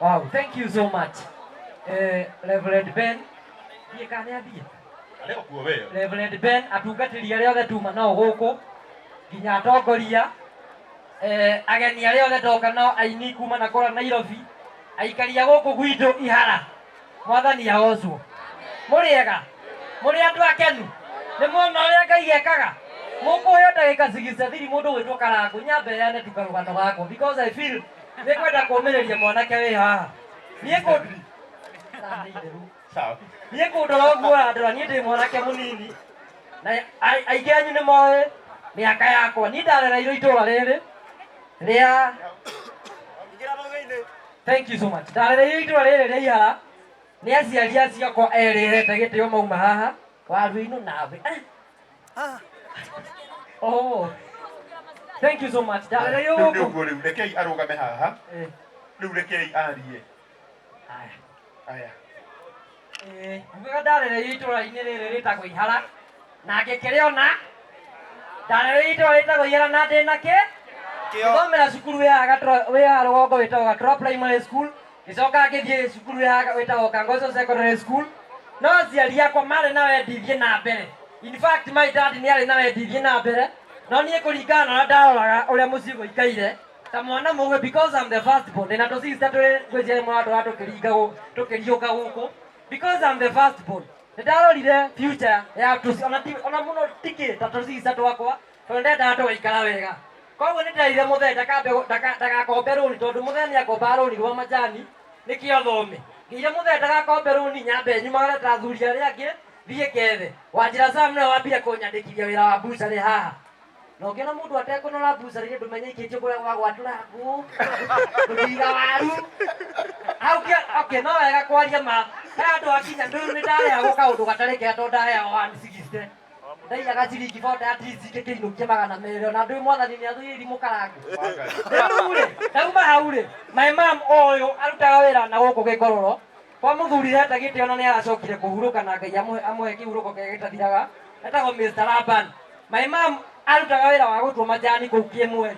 Wow, thank you so much. Reverend Ben, thiĩ kana nĩ athiĩ? Arĩ o kuo we. Reverend Ben, atungatĩri arĩa othe tuma nao gũkũ, nginya atongoria, ageni arĩa othe ndoka nao, aini kuma na kũrĩa Nairobi, aikari a gũkũ gwitũ Ihara, Mwathani agocwo. Mũrĩ ega? Mũrĩ andũ akenu? Nĩ muona ũrĩa Ngai ekaga? Mũkũheo ndagĩka 63 mũndũ gwĩtwo Karangũ, nyambe heane tu karũgano gakwa because I feel nĩ kwenda kũmĩrĩria mwanake wĩ haha. Niĩ kũ Sawa. Niĩ kũndora ũguo ũrandora, niĩ ndĩ mwanake mũnini na aingĩ anyu nĩ moĩ mĩaka yakwa. Niĩ ndarereirwo itũũra rĩrĩ rĩa. Thank you so much. Ndarereirwo itũũra rĩrĩ rĩa Ihara nĩ aciari acio akwa erĩ hete gĩtĩo mauma haha waru-inĩ nawe. Oh. Thank you so much. Ndarereirwo Rĩu nĩ gũkũ. ũguo rĩu rekei arũgame haha. Rĩu rekei arie. Haya. Aya. Ngugaga ndarereirwo itũũra-inĩ rĩrĩ rĩtagwo Ihara na ngĩkĩrĩona. Ndarereirwo itũũra rĩtagwo Ihara na ndĩna kĩ ngĩthomera cukuru wĩ haha Gatũra, wĩ haha rũgongo wĩtagwo Gatũra Primary School, ngĩcoka ngĩthiĩ cukuru wĩ haha wĩtagwo Kangoco Secondary School. No aciari akwa marĩ na wendi thiĩ na mbere. In fact my dad nĩ arĩ na wendi thiĩ na mbere, no niĩ kũringana na ũrĩa ndaroraga ũrĩa mũciĩ gũikaire ta mwana mũgĩ, because I'm the first born, ndĩna tũ sister tũrĩ ngwĩciria mũratũra tũkĩringa tũkĩriũka gũkũ, because I'm the first born, nĩ ndarorire future ya tũ ona ti ona mũno tikĩ ta tũ sister twakwa, tondũ ndendaga tũgaikara wega. Koguo nĩ nderire mũthee ndakambe ndagakombe rũni, tondũ mũthee nĩ akombaga rũni rwa majani nĩkĩo thome. Ngĩire mũthee ndagakombe rũni, nyambe nyumagare ta athuri arĩa angĩ, thiĩ ngethe. Wanjĩra Sam nĩwe wambire kũnyandĩkithia wĩra wa bucarĩ haha. Na ũngĩona mũndũ atekũnora bucarĩ ndũmenye ikĩtio kũrĩa gwa gwatũra ngũ, gũthiga waru. Hau okay, no wega kwaria ma. He andũ akinya rĩu nĩ ndarĩhagwo kaũndũ gatarĩ kega, tondũ ndaheagwo 160. Ndaiyaga ciringi 40 at least ngĩkĩinũkia 200, ona ndũĩ Mwathani nĩ athũire irimũ Karangũ. Rĩu rĩ, ndauma hau rĩ, my mom ũyũ arutaga wĩra na gũkũ Gĩkororo kwa mũthuri heta gĩtĩo, na nĩ aracokire kũhurũka, na Ngai amũhe kĩhurũko kĩrĩa gĩtathiraga, etagwo Mr. Laban. My mom arutaga wĩra wa gũtua majani kũu Kĩmweri,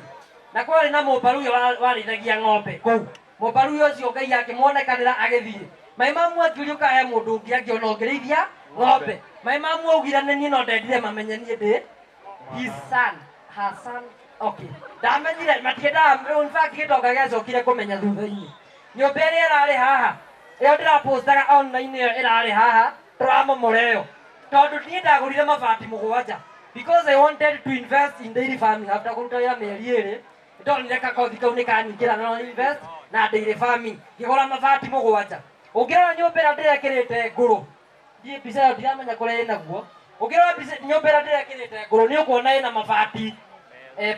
na kwarĩ na mũmbaruya warĩithagia ng'ombe kũu. Mũmbaruya ũcio Ngai akĩmuonekanĩra agĩthiĩ. My mom akiũrio kana he mũndũ ũngĩ angĩona ũngĩrĩithia ng'ombe. My mom augire nĩ niĩ, no ndendire mamenye niĩ ndĩ his son, her son. Okay, ndamenyire matiendaga. In fact gĩtonga gĩacokire kũmenya thutha-inĩ. Nyũmba ĩrĩa ĩrarĩ haha, ĩyo ndĩrapostaga online, ĩyo ĩrarĩ haha tũramomora ĩyo, tondũ niĩ ndagũrire mabati 7 because I wanted to invest in dairy farming. After kũruta wĩra mĩeri 2, ndonire kakothi kau nĩ kanyingĩra na invest na dairy farming, ngĩgũra mabati 7. Ũngĩrora nyũmba ĩrĩa ndĩrekĩrĩte ngũrũ, ndiĩ mbica ĩyo ndiramenya kũrĩa ĩnaguo. Ũngĩrora mbica nyũmba ĩrĩa ndĩrekĩrĩte ngũrũ, nĩ ũkuona ĩna mabati,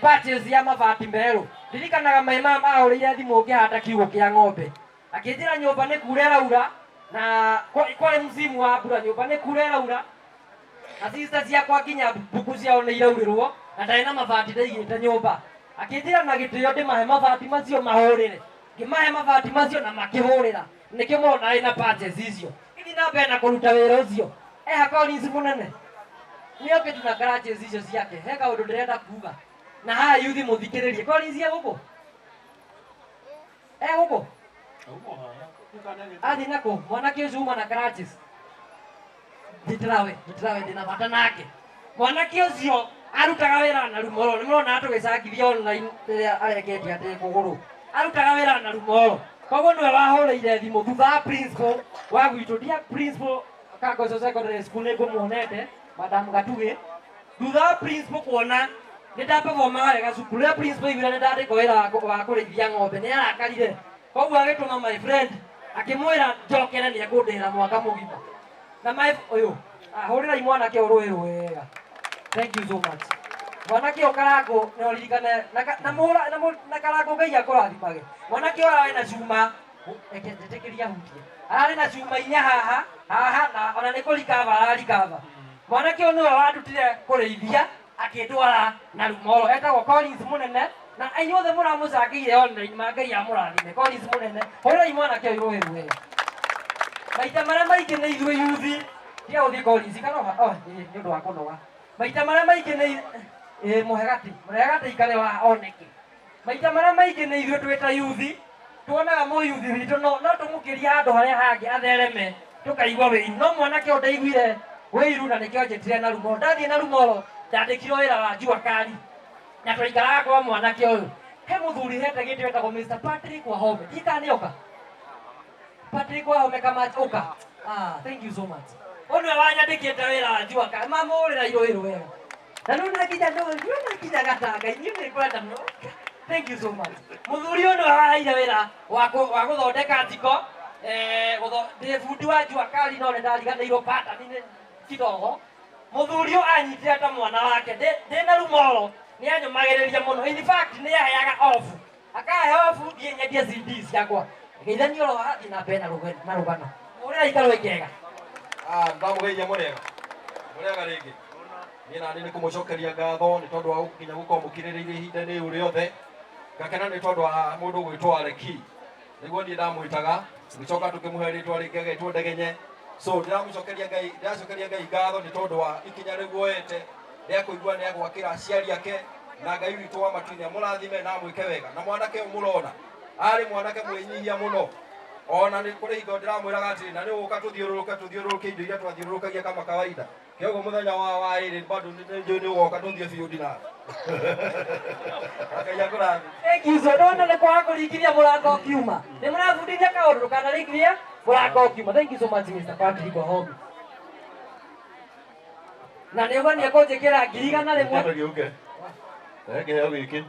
patches ya mabati merũ. Ndirikanaga my mom ahũrĩire thimũ ngĩhanda kiugũ kĩa ng'ombe, akĩnjĩra nyũmba nĩ kura ĩraura, na kwarĩ msimu wa mbura, nyũmba nĩ kura ĩraura na sister ciakwa nginya mbuku ciao nĩ iraurĩrwo, na ndarĩ na mabati ndaigĩte nyũmba. Akĩnjĩra na gĩtĩo ndĩmahe mabati macio mahũrĩre. Ngĩmahe mabati macio na makĩhũrĩra, nĩkĩo mũrona ĩna patches icio. Gĩthiĩ na mbere na kũruta wĩra ũcio eha Collins mũnene nĩ okĩte na crutches icio ciake. He kaũndũ ndĩrenda kuga na haha yuthi mũthikĩrĩrie. Collins e gũkũ, e gũkũ, athiĩ nakũ? Mwanake ũcio uma na crutches, njĩtĩra we, ndĩna bata nake. Mwanake ũcio arutaga wĩra na Rumoro. Nĩ mũrona tũgĩcangithia online rĩrĩa areketie atĩ kũgũrũ arutaga wĩra na Rumoro. Koguo nĩwe wahũrĩire thimũ thutha wa principal wa gwitũ, dear principal Kangoco Secondary School, nĩ ngũmuonete, Madam Gatugĩ. Thutha wa principal kuona nĩ ndaperformaga wega cukuru, rĩrĩa principal aiguire nĩ ndandĩkwo wĩra wa kũrĩithia ng'ombe, nĩ arakarire. Koguo agĩtũma my friend akĩmwĩra njokere nĩ ekũndĩhĩra mwaka mũgima. Na my ũyũ ahũrĩrai mwanake ũyũ rũĩ wega. Thank you so much, mwanake ũyũ Karangũ. Nĩ ũririkane na mũra na Karangũ, Ngai akũrathimage. Mwanake ũyũ ararĩ na cuma, reke njĩtĩkĩria hutie, ararĩ na cuma 4 haha haha, na ona nĩ kũrikava ararikava. Mwanake ũyũ nĩwe wandutire kũrĩithia akĩndwara na Rumoro, etagwo Collins Mũnene, na inyuothe mũramũcangĩire online, ma Ngai amũrathime. Collins Mũnene, hũrĩrai mwanake ũyũ rũĩ rwega. Maita marĩa maingĩ nĩ ithuĩ yuthi tiga gũthiĩ Collins kana oh, ĩĩ, nĩ ũndũ wa kũnoga. Maita marĩa maingĩ nĩ ĩĩ, mũhe gatĩ, mũhe gatĩ ikare wa oneke. Maita marĩa maingĩ nĩ ithuĩ twĩ ta yuthi. Tuonaga mũyuthi witũ no tũmũkĩrie handũ harĩa hangĩ athereme tũkaigua wĩiru, no mwanake ũyũ ndaiguire wĩiru na nĩkĩo njĩtire na Rumoro. Ndathiĩ na Rumoro ndandĩkirwo wĩra wa jua kali na twaikaraga kwa mwanake ũyũ. He mũthuri hete gĩtĩ wetagwo Mr. Patrick Wahome, ndiĩ kana nĩoka Patrick Wahome kama ũka. Ah, thank you so much. Ũyũ nĩwe wanyandĩkĩte wĩra wa jua kali, mamũrĩra irũĩrũ wega na nĩ nakinya no nĩ nakinya gatanga inyuĩ nĩ ngwenda no. Thank you so much. Mũthuri ũyũ nĩwe waheire wĩra wa gũthondeka njiko, ndĩ bundi wa jua kali no nĩ ndariganĩirwo pattern-inĩ kidogo. Mũthuri ũyũ anyitire ta mwana wake, ndĩ na Rumoro nĩ anyũmagĩrĩria mũno. In fact nĩ aheaga off, akahe off thiĩ nyendie CD ciakwa. Geithania oro hathiĩ na mbere na rũgano mũrĩra ikarwo ikega. Ah, ndamũgeithia mũrĩega. Mũrĩega rĩngĩ. Niĩ nani nĩ kũmũcokeria ngatho nĩ tondũ wa gũkinya gũkorwo mũkirĩrĩirie ihinda-inĩ rĩu rĩothe. Ngakena nĩ tondũ wa mũndũ gwĩtwo Areki. Nĩguo niĩ ndamwĩtaga, tũgĩcoka tũkĩmũhe rĩtwa rĩngĩ agetwo Ndegenye. So ndĩramũcokeria Ngai, ndĩracokeria Ngai ngatho nĩ tondũ wa ikinya rĩu woete rĩa kũigua nĩ agwakĩra aciari ake, na Ngai witũ wa matu-inĩ amũrathime na amwĩke wega. Na mwanake ũyũ mũrona arĩ mwanake mwĩnyihia mũno, ona nĩ kũrĩ hingo ndĩramwĩraga atĩrĩ, na nĩ ũgũka tũthiũrũrũke tũthiũrũrũke indo iria twathiũrũrũkagia kama kawaida. Kĩoguo mũthenya wa ĩrĩ bado nĩ njũĩ nĩ ũgoka tũthiĩ biũ ndinara. Ngai akũrathime. Thank you so. Ndona nĩ kwaga kũringithia mũrango ũkiuma. Nĩ mũrabundithia kaũndũ, ndũkanaringithie mũrango ũkiuma. Thank you so much, Mr. Patrick Wahome. Na nĩ ũguo nĩ ekũnjĩkĩra 100,000. Kĩndũ gĩũke. Rehe kĩheo gĩkĩ.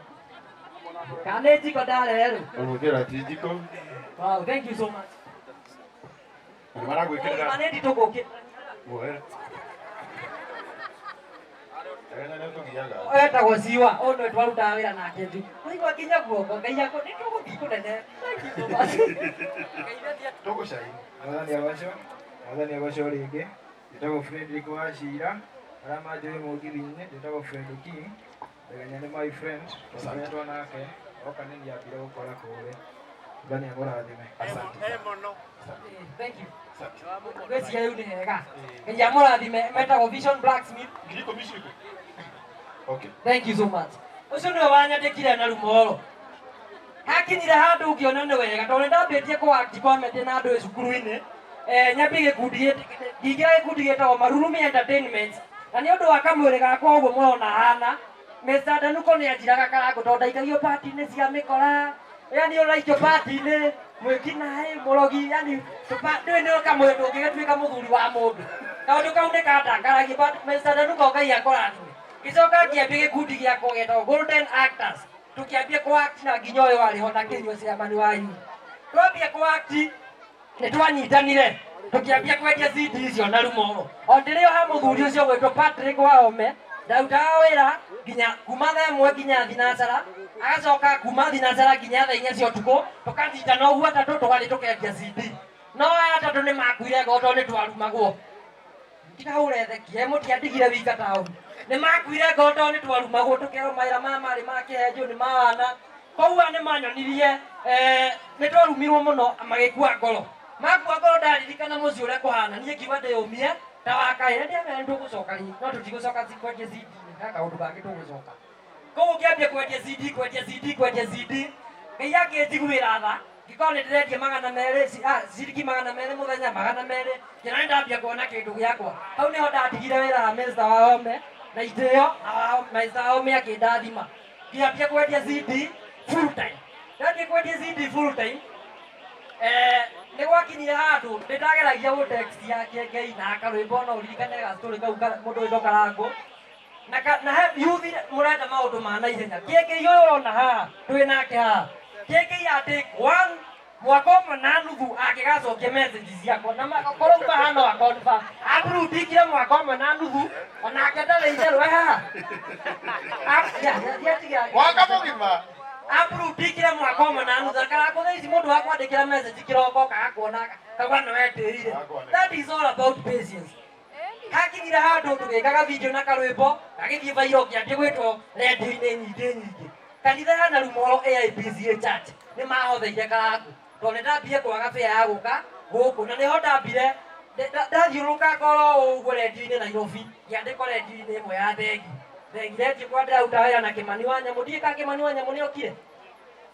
Kana nĩ njiko ndarehe rĩu? Ũgwĩkĩra ti njiko. Wow, thank you so much. Nĩ maragwĩkĩrĩra. Ma nĩ nditũ gũkĩ. Muoere. Ndegenye nĩ ũtũgiaga. Etagwo Ciwa, ũyũ nĩwe twarutaga wĩra nake nju. Waigua nginya guoko, Ngai akũ nĩ tũgũthiĩ kũnene. Thank you so much. Tũgũcai. Mwathani agocwo, Mwathani agocwo rĩngĩ. Njĩtagwo Frederick Wachira, arĩa manjũĩ mũgithi-inĩ njĩtagwo Fred King. Ndegenya nĩ my friend, tũkoretwo nake oka nĩ niambire gũkora kũrĩa. Mwathani akũrathime. Asante. Thank you. Ngwĩciria rĩu nĩ hega. Ngai amũrathime, metagwo Vision Blacksmith. 10,000 cirĩkũ? Okay. Thank you so much. Ũcio nĩwe wanyandĩkire na Rumoro. Hakinyire handũ ngĩona nĩ wega tondũ nĩ ndambĩtie kũ act comedy na andũ cukuru-inĩ. Nyambie gĩkundi ngĩingĩra gĩkundi gĩtagwo Marurumi Entertainment, na nĩ ũndũ wa kamwĩrĩ gakwa ũguo mũrona hana, Mr. Danuko nĩ anjiraga karangũ tondũ ndaikagio party-inĩ cia mĩkora, yani ũraikio party-inĩ mwĩkinaĩ mũrogi, yani ndũĩ nĩ kamwĩrĩ ndũngĩgĩtuĩka mũthuri wa mũndũ. Kaũndũ kau nĩ kandakaragia, but Mr. Danuko Ngai akũrathime. Ngĩcoka ngĩambia gĩkundi gĩakwa gĩtagwo Golden Actors, tũkĩambia kũ act na nginya ũyũ warĩ ho na kĩnyua chairman wa youth. Twambia kũ act nĩ twanyitanire tũkĩambia kwendia CD icio na Rumoro. O ndĩrĩ o ha mũthuri ũcio gwĩtwo Patrick Wahome, ndarutaga wĩra nginya kuma thaa 1 nginya thinacara, agacoka kuma thinacara nginya thaa 4 cia ũtukũ, tũkanyitana ũguo atatũ tũgathiĩ tũkendia CD. No aya atatũ nĩ makuire ngoro tondũ nĩ twarumagwo. Ndigahũre theki, mũtiandigire wika taũni. Nĩ makuire ngoro tondũ nĩ twarumagwo, tũkerwo mawĩra maya marĩ ma kĩhenjo nĩ ma wana. Koguo aya nĩ manyonirie, nĩ twarumirwo mũno magĩkua ngoro. Makua ngoro ndaririkana mũciĩ ũrĩa kũhana, niĩ ngiuga ndĩyũmie ta wa kaĩ, na ndĩamera nĩ tũgũcoka rĩ, no tũtigũcoka kwendia CD, he kaũndũ kangĩ tũgũcoka. Koguo ngĩambia kwendia CD, kwendia CD, kwendia CD. Ngai akĩnjiguĩra tha, ngĩkorwo nĩ ndĩrendia 200, ciringi 200 mũthenya, 200, ngĩona nĩ ndambia kuona kĩndũ gĩakwa. Hau nĩho ndatigire wĩra wa Mr. Wahome na itĩo, na Mr. Wahome akĩndathima. Ngĩambia kwendia CD full time. Ndathiĩ kwendia CD full time, nĩ gwakinyire handũ nĩ ndageragia gũ text ya Kĩengei na karwĩmbo, no ũririkane ga story kau mũndũ wĩtwo Karangũ. Na na he youth mũrenda maũndũ ma naihenya. Kĩengei ũyũ ũrona haha twĩ nake haha, Kĩengei atĩ one mwaka ũmwe na nuthu angĩgacokia message ciakwa, na korwo uma haha no akonfirm. Aburundikire mwaka ũmwe na nuthu, onake ndarĩ itherũ e haha. Ya, tiga. Mwaka mũgima. Aburundikire mwaka ũmwe na nuthu. Akarangwo thaa ici mũndũ wa kwandĩkĩra message kĩroko kaga kuona kauga nĩ wetĩrire. That is all about patience. Hakinyire handũ tũgĩkaga video na karwĩmbo gagĩthiĩ viral, kĩambia gwĩtwo rendio-inĩ nyingĩ nyingĩ. Kanitha ya Narumoro AIPCA Church nĩ mahotheire karangũ tondũ nĩ ndambire kwaga fare ya gũka gũkũ, na nĩho ndambire ndathiũrũrũka ngoro ũguo rendio-inĩ Nairobi, ngĩandĩkwo rendio-inĩ ĩmwe ya Thegi Thegi rendio kwa ndĩraruta wĩra na Kĩmani wa Nyamũ. Ndiĩ ka Kĩmani wa Nyamũ nĩ okire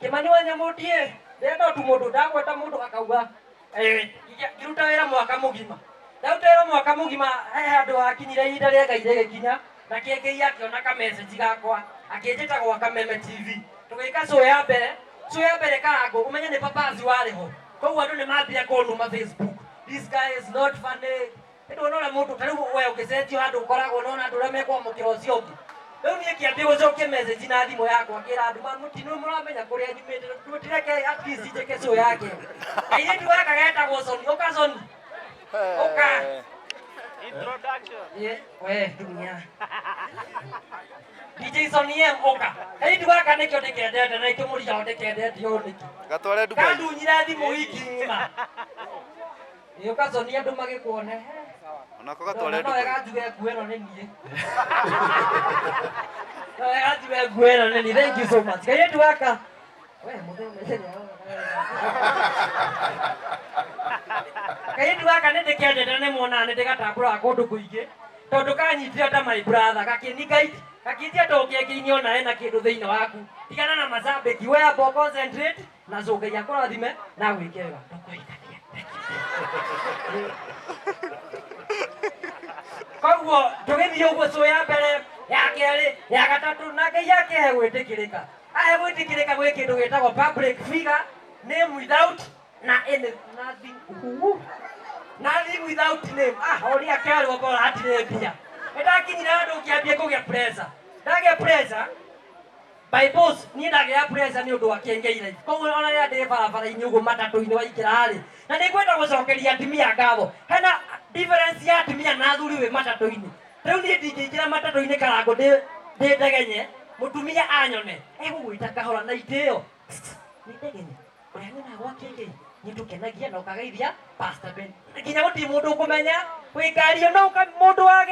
Kĩmani wa Nyamũ ndiĩ Ndĩrenda tu mũndũ ndagweta mũndũ akauga ngĩruta wĩra mwaka mũgima. Ndaruta wĩra mwaka mũgima he handũ hakinyire ihinda rĩa Ngai rĩgĩkinya na Kĩengei akĩona ka message gakwa akĩnjĩta gwa Kameme TV. Tũgĩka show ya mbere, show ya mbere Karangũ, ũmenye nĩ Papazi warĩ ho. Koguo andũ nĩ mambire kũnuma Facebook. This guy is not funny. Nĩ ndona ũrĩa mũndũ ta rĩu we ũngĩcenjio handũ ũkoragwo nona andũ ũrĩa mekwamũkĩra ũcio ũngĩ. Rĩu niĩ ngĩambia gũcokia message na thimũ yakwa ngĩra andũ mũtino mũramenya kũrĩa nyumĩte mũtireke at least njĩke show yake. Kairĩtu gaka getagwo Soni, ũka Soni. Ũka. Introduction. Ye, we dunia. DJ Soni M ũka. Kairĩtu gaka nĩkĩo ndĩkendete na nĩkĩo mũrigo ndĩkendete ũũ nĩkĩ. Gatware Dubai. Kandunyire thimũ wiki ng'ima. Ũka Soni andũ magĩkuone. Onako gatware No wega Dubai. njuge nguo ĩno nĩ niĩ. No wega njuge nguo ĩno nĩ niĩ. Thank you so much. Kairĩtu gaka. We mũthenya kairĩtu gaka nĩ ndĩkendete nĩ muonaga nĩ ndĩgatambũraga kũndũ kũingĩ tondũ kanyitire ta my brother gakĩni guide gakĩnjia ndũngĩengeinĩ ona hena kĩndũ thĩinĩ waku tigana na macambĩki we amba concentrate na so Ngai akũrathime na gwĩke wega ndũkũhikania. Koguo tũgĩthiĩ ũguo show ya mbere ya kerĩ ya gatatũ na Ngai akĩhe gwĩtĩkĩrĩka ahe gwĩtĩkĩrĩka gwĩ kĩndũ gĩtagwo public figure name without na any nothing nothing without name. Ah, ũrĩa kerwo bora hatirĩ mbia. Nĩndakinyire handũ ngĩambia kũgĩa pressure. Ndagĩa pressure by boss, niĩ ndagĩa pressure nĩ ũndũ wa Kĩengei Live. Koguo ona rĩrĩa ndĩ barabara-inĩ ũguo matatũ-inĩ waingĩra rĩ, na nĩ ngwenda gũcokeria atumia ngatho. Hena difference ya atumia na athuri wĩ matatũ-inĩ. Rĩu niĩ ndingĩingĩra matatũ-inĩ Karangũ ndĩ ndegenye mũtumia anyone egũgwĩta kahora na itĩo nĩ ndegenye ũrĩa nyonaga gwa Kĩengei nĩ tũkenagia na ũkageithia Pastor Ben nginya gũtirĩ mũndũ ũkũmenya wĩ ngari ĩyo no mũndũ wa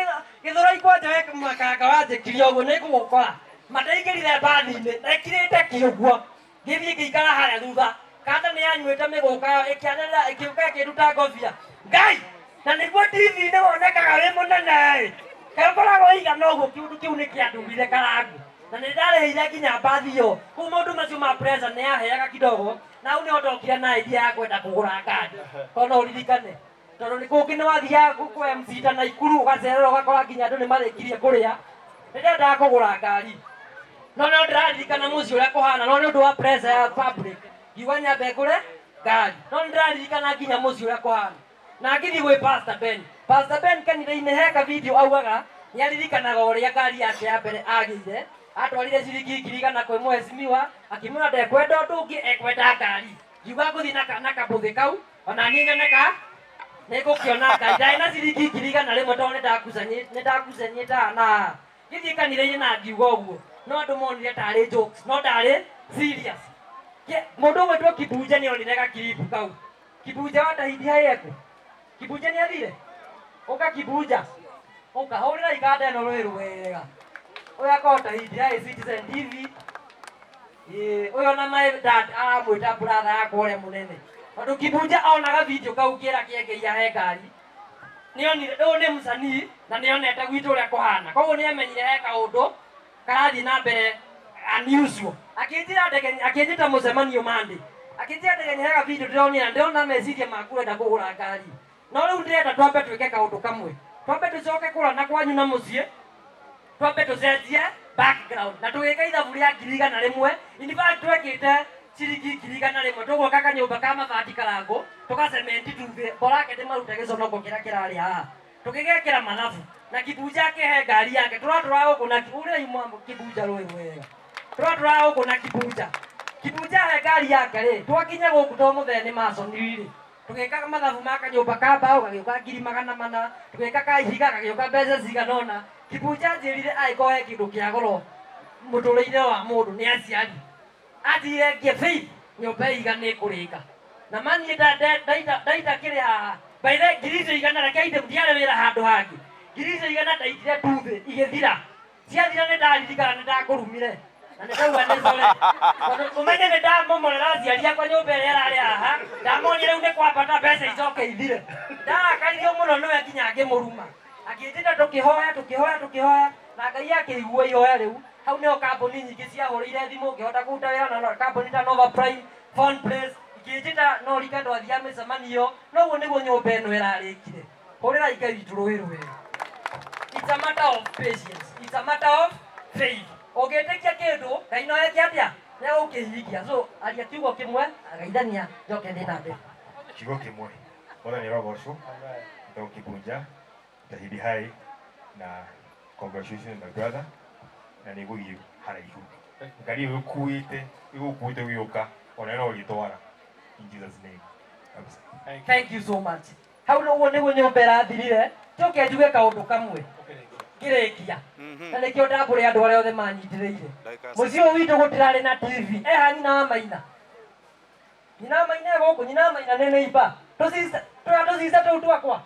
Gĩthũrai kwanja we makanga wanjĩkire ũguo nĩ ngũgũkora mandaingĩrire mbathi-inĩ ndekirĩte ki ũguo ngĩthiĩ ngĩikara harĩa thutha kanda nĩ yanyuĩte mĩgũka ĩyo ĩkĩanĩrĩra ĩkĩũka ĩkĩnduta ngobia Ngai na nĩguo TV-inĩ wonekaga wĩ mũnene kaĩ ũkoragwo ũigana ũguo kĩũndũ kĩu nĩ kĩandumire Karangũ na nĩ ndarĩhĩire nginya mbathi ĩyo kũu maũndũ macio ma pressure nĩ yaheaga kidogo na hau nĩho ndokire na idea ya kwenda kũgũra ngari korwo no ũririkane tondũ nĩ kũngĩ nĩ wathiaga kwa MC ta Naikuru ũgacerera ũgakora nginya andũ nĩ marĩkirie kũrĩa nĩ ndendaga kũgũra ngari no no ndĩraririkana mũciĩ ũrĩa kũhana no nĩ ũndũ wa pressure ya public ngiuga nyambe ngũre ngari no nĩ ndĩraririkana nginya mũciĩ ũrĩa kũhana na ngĩthiĩ gwĩ Pastor Ben. Pastor Ben kanitha-inĩ he ka video augaga nĩ aririkanaga ũrĩa ngari yake ya mbere agĩire atwarire ciringi 100,000 kwĩ mheshimiwa akĩmwĩra ndekwenda ũndũ ũngĩ ekwenda ngari ngiuga ngũthiĩ na kabũthĩ kau ona niĩ nyone ka nĩngũkĩona ngari ndarĩ na ciringi 100,000 tondũ nĩ ndakucanyĩte na ngĩthiĩ kanitha-inĩ na ngiuga ũguo no andũ monire tarĩ jokes no ndarĩ serious. Mũndũ ũgwĩtwo Kibunja nĩ onire gakiribu kau. Kibunja wa Tahidi High eko Kibunja nĩ athire ũka Kibunja ũka hũrĩra ikanda ĩno rwĩrũ wega ũyũ akorwo Tahidi High Citizen TV ũyũ na my dad aramwĩta brother yakwa ũrĩa mũnene tondũ Kibunja onaga video kau ngĩra Kĩengei ahe ngari nĩonire ũyũ nĩ msanii na nĩonete gwitũ ũrĩa kũhana koguo nĩamenyire he kaũndũ karathiĩ na mbere unusual akĩnjĩra ndege akĩnjĩta mũcemanio Monday akĩnjĩra ndege hega video ndĩronire ndĩrona meciria maku ũrenda kũgũra ngari no rĩu ndĩrenda twambe twĩke kaũndũ kamwe twambe tũcoke kũrana kwanyu na mũciĩ twambe tũcenjie background na tũgĩka ithabu rĩa 100,000. In fact twekĩte ciringi 100,000 tũgwaka kanyũmba ka mabati Karangũ tũgacementi tuthĩ borake ndĩmarute gĩconoko kĩrĩa kĩrarĩ haha tũgĩgekĩra mathabu na Kibunja akĩhe ngari yake tũratũra gũkũ na ũrĩa imwe Kibunja rũĩ wega tũratũra gũkũ na Kibunja Kibunja he ngari yake rĩ twakinya gũkũ to mũthee nĩ masoniri rĩ tũgĩka mathabu ma kanyũmba ka mbaũ gagĩũka 400,000 tũgĩka ka ihiga gagĩũka mbeca cigana ũna Kibunja anjĩrire angĩkorwo he kĩndũ kĩa goro mũtũrĩre wa mũndũ nĩ aciari athire ngie faith nyũmba ya ihiga nĩ ĩkũrĩka na maniĩ ndaita kĩrĩ haha by the 100,000 reke inde ndiarĩ wĩra handũ hangĩ 100,000 ndaitire tuthĩ igĩthira ciathira nĩ ndaririkana nĩ ndakũrumire na nĩ ndauga nĩ sorry tondũ ũmenye nĩ ndamomorera aciari akwa nyũmba ĩrĩa ĩrarĩ haha ndamonia rĩu nĩ kwambata mbeca icoke ithire ndarakaririo mũno nĩwe nginya ngĩmũruma akĩnjĩta tũkĩhoya tũkĩhoya tũkĩhoya na Ngai akĩigua ihoya rĩu hau nĩho kambuni nyingĩ ciahũrĩire thimũ ngĩhota kũruta wĩra na kambuni ta Nova Prime Phone place ingĩnjĩta no rika ndwathiaga mĩcemanio noguo nĩguo nyũmba ĩno ĩrarĩkire. Hũrĩrai Ngai witũ rũĩ rwerũ. It's a matter of patience. It's a matter of faith. Ũngĩtĩkia kĩndũ Ngai no eke atĩa? Nĩegũkĩhingia. So aria kiugo kĩmwe agaithania njoke thiĩ na mbere. Kiugo kĩmwe. Mwathani arogocwo. Nĩtagwo Kĩbunja Tahidi hai na congratulations my brother na nĩ gũthiĩ haraihu. Ngari ĩyo ĩgũkuĩte ĩgũkuĩte ũgĩũka ona no ũrĩtwara in Jesus name. Kabisa. Thank you so much. Hau ũguo nĩguo nyũmba ĩrathirire. Njoke njuge kaũndũ kamwe ngĩrĩkia. Na nĩkĩo ndambũre andũ arĩa othe manyitĩrĩire. Mũciĩ ũyũ witũ gũtirarĩ na TV. Eha nyina wa Maina. Nyina wa Maina e gũkũ, nyina wa Maina nĩ neighbor. Tũcica tũrĩa tũcica tũu twakwa.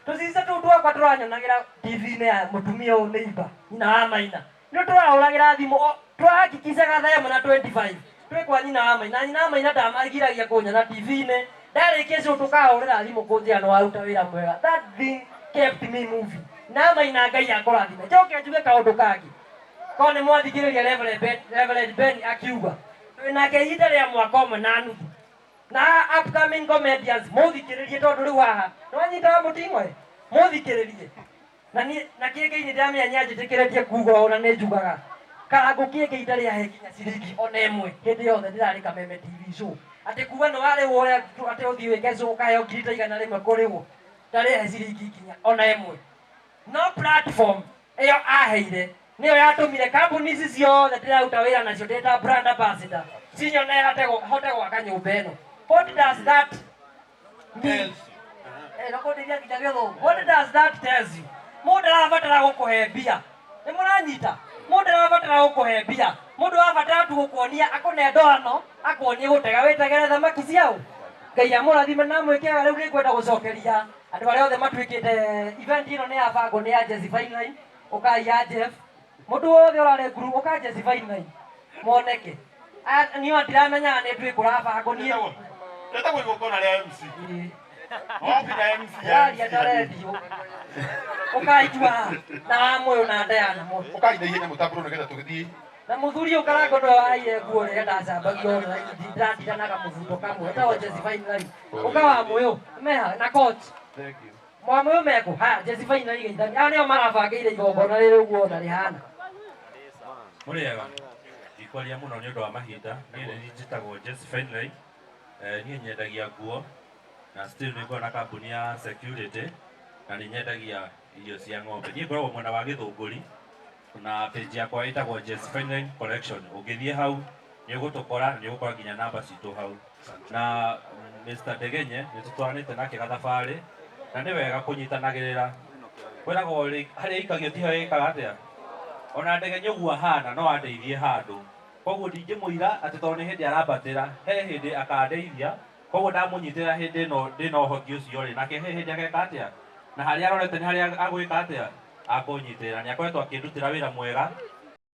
Tũcica tũu twakwa tũranyonagĩra TV-inĩ ya mũtumia ũyũ neighbor, nyina wa Maina. Nĩ tũrahũragĩra thimũ, tũrahakikicaga thaa ĩmwe na 25. Twĩ kwa nyina wa Maina. Nyina wa Maina ndamagiragia kũnyona TV-inĩ. Ndarĩkia show tũkahũrĩra thimũ kũnjĩra nĩ waruta wĩra mwega. That thing kept me moving. Na Maina Ngai akũrathime. Njoke njuge kaũndũ kangĩ. Korwo nĩ mwathikĩrĩria Reverend Ben akiuga twĩ nake ihinda rĩa mwaka ũmwe na nuthu. Na upcoming comedians mũthikĩrĩrie tondũ rĩu haha nĩwanyita wa mũting'oe mũthikĩrĩrie. Na niĩ na kĩngĩ nĩ ndĩramenya nĩanjĩtĩkĩrĩtie kuga ũũ na nĩ njugaga Karangũ kĩngĩ itarĩ ahe nginya ciringi ona ĩmwe hĩndĩ yothe ndĩrarĩ Kameme TV show. Atĩ kuga nĩ warĩhwo ũrĩa atĩ ũthiĩ wĩke show ũkaheo ngiri ta 100 kũrĩhwo ndarĩ ahe ciringi nginya ona ĩmwe. No platform ĩyo aheire nĩyo yatũmire kambuni ici ciothe ndĩraruta wĩra nacio ndĩ ta brand ambassador cinyone hote gwaka nyũmba ĩno. What does that mean? No kũndeithia nginya gĩthũngũ. What does that tells you? Mũndũ arabatara gũkũhe mbia. Nĩ mũranyita? Mũndũ arabatara gũkũhe mbia. Mũndũ arabatara tu gũkuonia akũne ndoano, akuonie gũtega wĩtegere thamaki ciao. Ngai amũrathime na amwĩke wega. Rĩu nĩngwenda gũcokeria andũ arĩa othe matuĩkĩte event ĩno nĩ yabangwo nĩ ya Jesse Fine Line. Ũkai ya Jeff. Mũndũ wothe ũrarĩ nguru ũka Jesse Fine Line. Moneke. Niĩ ndiramenyaga nĩ ndwĩ kũrabangwo niĩ. Rĩtagwo igongona rĩa MC. Wakinya MC ya Yaria ta redio. Ũkaitua na wa Mũyũ na Diana mũno. Ũkai na ihenya mũtambũrwo nĩgetha tũgĩthiĩ. Na mũthuri ũyũ Karangũ nĩwe waheire nguo rĩrĩa ndacambagio na ndĩratindanaga mũbuto kamwe. Etagwo Jesse Fine Line. Ũka wa Mũyũ meha na coach. Thank you. Mwamũyũ mekũ? Haya Jesse Fine Line geithani. Aya nĩo marabangĩire igongona rĩrĩ ũguo ona rĩhana. Mũrĩega. Ndikwaria mũno nĩ ũndũ wa mahinda. Niĩ nĩ njĩtagwo Jesse Fine Line. Niĩ nyendagia nguo na still nĩ ngoragwo na kambuni ya security na nĩ nyendagia irio cia ng'ombe. Niĩ ngoragwo mwena wa Gĩthũngũri na page yakwa ĩtagwo Jesse Fine Line Collection. Ũngĩthiĩ hau nĩ ũgũtũkora, nĩ ũgũkora nginya namba citũ hau. Na Mr. Ndegenye nĩ tũtwaranĩte nake gathabarĩ na nĩ wega kũnyitanagĩrĩra. Kwĩragwo harĩa ikagio tiho ĩkaga atĩa? Ona Ndegenye ũguo ahana no andeithie handũ. Koguo ndingĩmũira atĩ tondũ nĩ hĩndĩ arambatĩra, he hĩndĩ akandeithia. Koguo ndamũnyitĩra hĩndĩ ĩno ndĩna ũhoti ũcio rĩ, nake he hĩndĩ ageka atĩa? Na harĩa arorete nĩ harĩa agwĩka atĩa? Akũnyitĩrĩra. Nĩ akoretwo akĩndutĩra wĩra mwega.